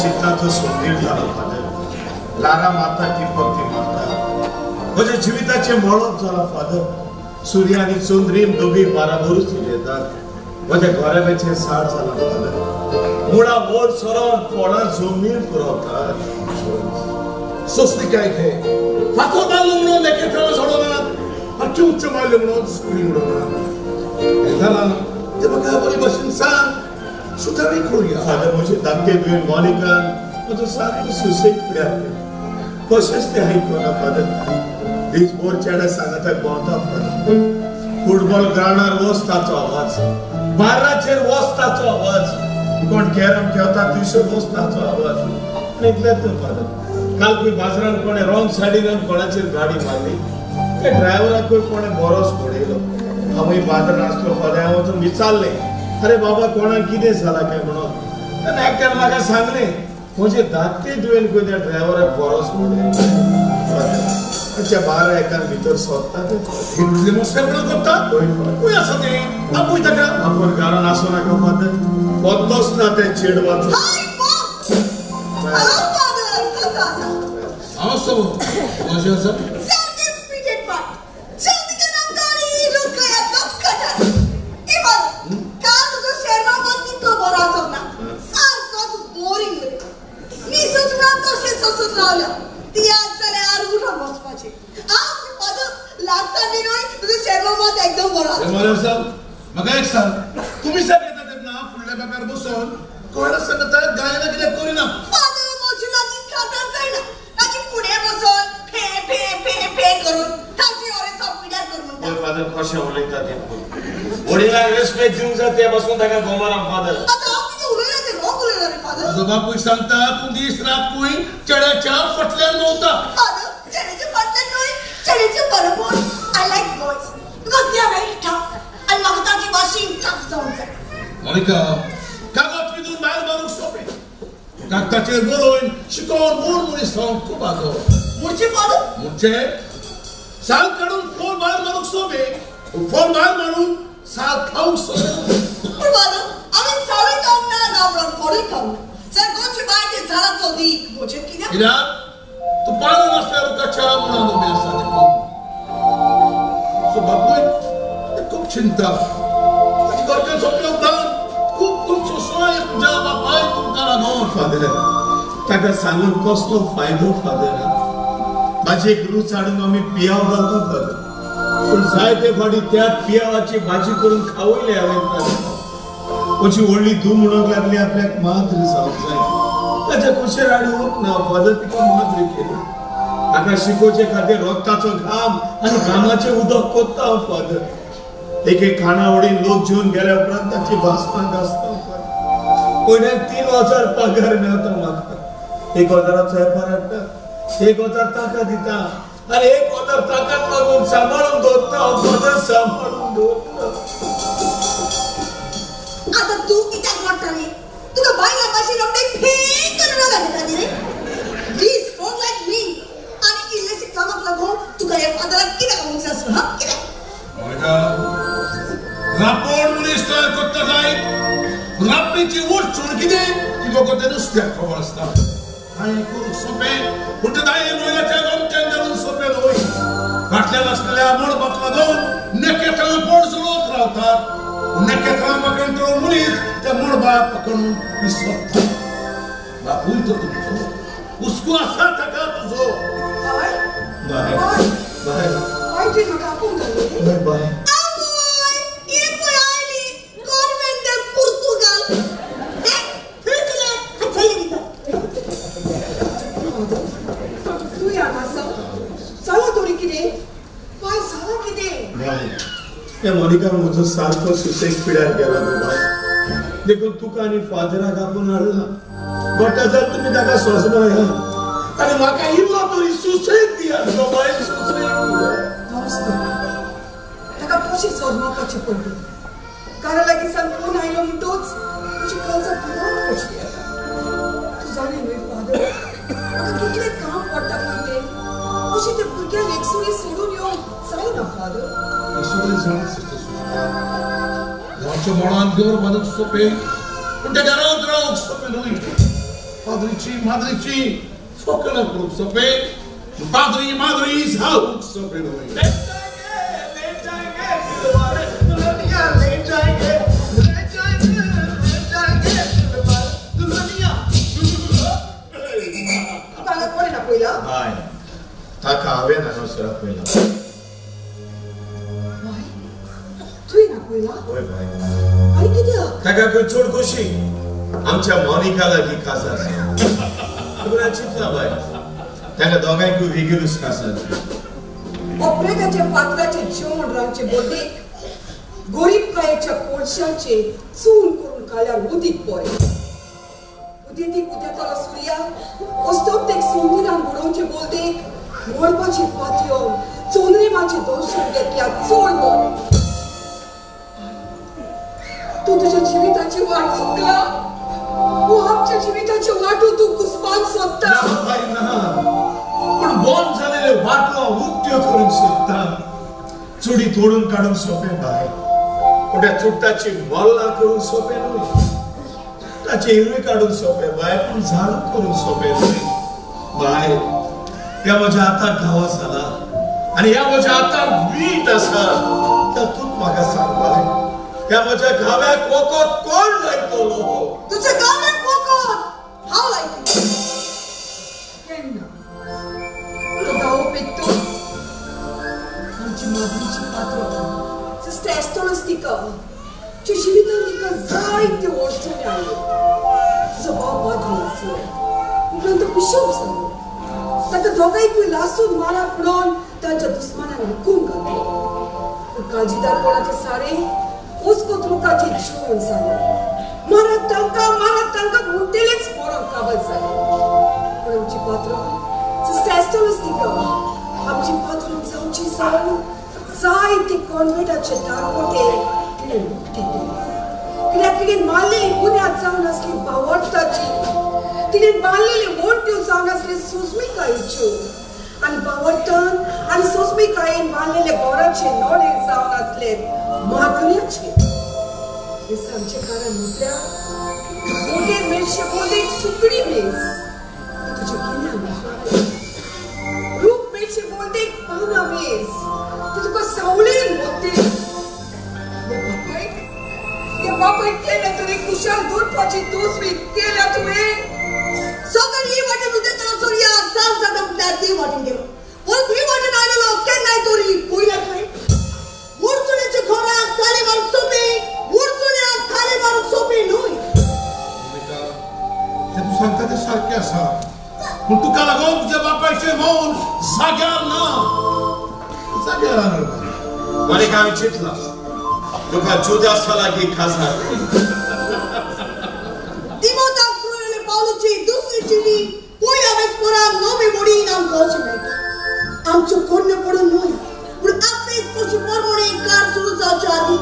चित्ताचो सोंदीर जालो फादर. लारा मारता टिपक ती मारता. म्हज्या जिविताचें मळप जालां फादर. सूर्य आनी चंद्रीम दोगी बाराबरूच उलयतात. म्हज्या घराब्याचें सार जालां फादर. मुळां वयर सरोन फळां जमनीर पुरवतात. सोंसली काय घे फातर मारलो म्हणून नखेत्रां झडोनात, मातशें उच्च मारलें म्हणून सुकणीं उडोनात. हें जालां तें म्हाका बरे भशेन सांग, सुदारणीं करुया. फादर म्हजी धाकटे भयण मॉनिकान म्हजो सारको सुसेग पिड्यार केलो. कशेंच तें आयकना फादर. दीसभर चेड्या सांगाताक भोंवता फादर. फुटबॉल ग्रावंडार वच ताचो आवाज, बार्राचेर वच ताचो आवाज, कोण कॅरम खेळटा थंयसर वच ताचो आवाज. आनी इतलेंच न्हय फादर, काल खंय बाजारान कोणें रॉंग सायडीन येवन कोणाचेर गाडी मारली, त्या ड्रायव्हराकूय कोणें बरोच बडयलो. हांवूय बाजारान आसलो फादर. हांव वचून विचारलें, अरे बाबा कोणाक कितें जालां काय म्हणून. तेन्ना एकट्यान म्हाका सांगलें, म्हजे धाकटे धुवेन खंय त्या ड्रायव्हराक बरोच बडयलो. ताच्या 12 एकान भितर सोदता तें. इतलें मस्तेपणां करता? खंय आसा तें? आपूय ताका. आपूण घरान आसूं नाका फादर, पत्तोच ना तें चेडवाचो. हांव आसा कशें आसा? म्हाका एक सांग, तुमी सारकें येता तेन्ना फुडल्या बाकार बसून कोणा सांगता गायना कित्याक करिना? फादर कशें उलयता तें पळय. वडिलांक रेस्पेद दिवंक जाय ते बसून ताका गोमोरा फादर. तुजो बापूय सांगता तूं दीस रात खंय चेड्याच्या फाटल्यान भोंवता. चेड्याच्या फाटल्यान न्हय, चेड्याच्या बरोबर. I like boys because they are very tough आनी म्हाका तांची भाशेन टफ जावंक जाय. मोनिका, कागद पिंजून भायर मारूंक सोंपें, कागदाचेर बरोवन शिकोवन मूळ मनीस जावंक खूब आगो. मुळचें फादर? मुळचें साल काडून फोन भायर मारूंक सोंपें, फोन भायर मारून साल खावंक सोंपें. पूण फादर, हांवें सालूय खावंक ना, ना म्हणून फोडूय खावंक ना. जर गोंयची बाय तें झाडाचो दीक म्हजें कित्याक? कित्याक? तूं पानां नासल्यार रुखाच्या मुळांत उबें आसा देखून. सो बापूय खूब चिंता ताची घरच्यान सोंपल्या उपरांत खूब तुमचो सोय तुज्या बापाय तुमकां लागून. फादर, ताका सांगून कसलो फायदो फादर? भाजयेक रूच हाडून आमी पियाव घालता फादर, पूण जायते फावटी त्या पियावाची भाजी करून खावयली हांवें ताका. म्हजी व्हडली धूव म्हणूंक लागली आपल्याक माद्री जावंक जाय. ताच्या कुशेर हाडूंक ना फादर, तिका माद्री केली. ताका शिकोवचे खातीर रक्ताचो घाम आनी घामाचें उदक कोत्ता हांव फादर. एक एक खाणावडीन लोक जेवन गेल्या उपरांत ताची भासणां घासता फादर. म्हयन्याक 3000 पगार मेळटा म्हाका. 1000 वेपार हाडटा, 1000 ताका दिता आनी 1000 ताकाच लागून सांबाळून दवरता हांव फादर, सांबाळून दवरता. आतां तूं कित्याक रडटा रे? तुका बायलां भाशेन रोखडें फे करून नाका दिता रे. बी स्ट्रॉंग लायक मी. आनी इल्लेशे कामाक लागून तुका ह्या फादराक कित्याक आपोवंक जाय आसलो? हा, कित्याक? मोनिका, रापोण मनीस तयार करता जायत, रापणीची उडचण कितें ती फकत त्या नुस्त्याक खबर आसता. कांय करूंक सोंपें, पूण तें दाये म्हयन्याच्या गोमट्यान घालून सोंपें न्हय. फाटल्यान आसलेल्या मळबाक लागून नखेत्रां पोड चलोवत रावतात. नखेत्रां पकडटलो मनीस त्या मळबाक पकडून विसरता. बापूय तर तुमचो हुस्को आसा ताका तुजो. बाय बाय बाय बाय, तुवें म्हाका आपोवंक घाल्लें? बाय. आवय, ही पळय आयली कॉन्व्हेंट दे पुर्तुगाल. थंय चला, चल भितर. तूं हांगा आसा? जालां तरी कितें? बाय, जालां कितें? बाय, त्या मोनिकान म्हजो सारको सुसेग पिड्यार गेला गो बाय. देखून तुका आनी फादराक आपोवन हाडला. गोटा जाल्यार तुमी ताका सोंसना आनी म्हाका इल्लो तरी सुसेग दियात गो बाय, सुसेग दियात. ताका कशें सोजमावपाचें पडलें. घरा लागीं सावन फोन आयलो म्हणटूच म्हजी काळजाक भिरांत कशी येता. तूं जाणा न्हय फादर, म्हाका कितलें काम पडटा पळय तें. अशें त्या भुरग्यांक एकसुरी सोडून येवंक जायना फादर. सगळें जाणा सिस्टर सुशिला, गांवच्या मळांत घर बांदूंक सोंपें, पूण त्या घरांत रावंक सोंपें न्हय. फादर पाद्रीची माद्रीची फकणां करूंक सोंपें, पाद्री माद्री जावंक सोंपें न्हय. ले जाएंगे दिलवाले दुल्हनिया ले जाएंगे, ले जाएंगे, ले जाएंगे दिलवाले दुल्हनिया. तुका हांगा कोणें आपयला? बाय, ताका हांवें हांगासर आपयला. बाय, तुवें आपयला? हय बाय. आनी कित्याक? ताका खंय चड खोशी आमच्या मोनिका लागीं काजार. तुका चिंतला बाय, ताका दोगांयकूय वेगळूच काजार. ऑपरेटाच्या पात्राचे जेवण रांदचे बोलदेक गोरीबकायेच्या कोळशांचे चून करून काल्यार उदीक बरें. उदेंतीक उदेतालो सुर्या अस्तंतेक सोंदिरान बुडोवचे बोलदेक मळबाचेर पातयेवन चंद्रिमाचें दर्शन घेतल्यार चड बरें. तूं तुज्या जिविताची वाट चुकला, वो आमच्या जिविताची वाटो तूं घुसपाक सोदता. ना बाय ना, पूण बंद जालेले वाटो उक्त्यो करूंक सोदता. चुडी तोडून काडूंक सोंपें बाय, पूण त्या चुडटाची मोल्लां करूंक सोंपें न्हय. ताची हिरवी काडूंक सोंपें बाय, पूण झाडू करूंक सोंपें न्हय. बाय, ह्या म्हज्या हाताक घावो जाला आनी ह्या म्हज्या हाताक वीट आसा. तातूंत म्हाका सांग बाय, ह्या म्हज्या घाव्याक वखद कोण लायतलो? तुज्या गाव्याक वखद हांव लायतलें. केन्ना तो गावो पेट्टूच आमची माद्रीची पात्र सिस्टर एस्टोलस तिका च्या जिवितांत तिका जायत्यो अडचणी आयल्यो. तिचो भाव पाद्री आसलो, उपरांत तो बिशप जालो. ताका दोगांयकूय लासून मारा पडोवन तांच्या दुस्मानान हुकूम घातलो. पूण काळजीदारपणाचें सारें उसकोत लोकांचें जेवण जालें. मारात तांकां, मारात तांकां म्हणटेलेच मरोंक काबार जालें. पूण आमची पात्रोन सिस्टर एस्टोलस तिका आमची पात्रोन जावची जावन जायते कॉन्वेंटाचे दारवटे तिणें उक्ते केले. कित्याक तिणें मारलेली बुन्याद जावन आसली बावडताची, तिणें बांदलेली वणट्यो जावन आसली सोजमिकायेच्यो, आनी बावडतान आनी सोजमिकायेन बांदलेले घराचे नोडे जावन आसले मागण्याचे. हें सांगचें कारण म्हटल्यार मोटेर मेळचे बोलेक सुकडी मेज ती तुज्या गिन्यान उजवाडली. रूप मेळचे बोलदेक पानां मेज ती तुका सावळेन वतली. ह्या बापायक केल्या तुवें खुशाल दवरपाची तोसवी केल्या तुवें. सगळें ही वाटेन उदेतालो सुर्या, सांज जाता म्हटल्यार ती वाटेन गेलो, परत ही वाटेन आयलेलो केन्नाय तरी पयल्या तुवें. उडचुण्याच्या घराक ताली मारूंक सोंपें, उडचुण्याक ताली मारूंक सोंपें न्हय. मोनिका, तें तूं सांगता तें सारकें आसा, पूण तुका लागून तुज्या बापायचें मौन जाग्यार ना, जाग्यार ना. मोनिका, हांवें चिंतलां तुका जुदासा लागीं काजार. तिमोताक क्रुयेले पावलूची दुसरी चिटी पयल्या वेस्पराक नवी मोडीन आमकां अशें मेळटा. आमच्यो कोण्यो पडून न्हय, पूण आपलेच कशी परमणी कार सुरू जावचे आदीं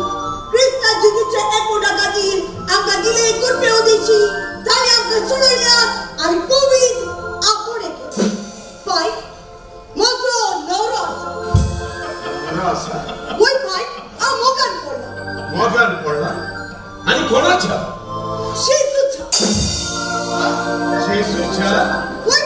क्रिस्ता जेजूच्या एकवटा खातीर आमकां दिले कृपे उदेशी ताणें आमकां सोडयल्यात आनी पवित्र आपोवणें केलें. बाय, म्हजो न्हवरो आसा. न्हवरो आसा? वय बाय, हांव मोगान पडलां. मोगान पडला? आनी कोणाच्या? जेजूच्या. जेजूच्या? वय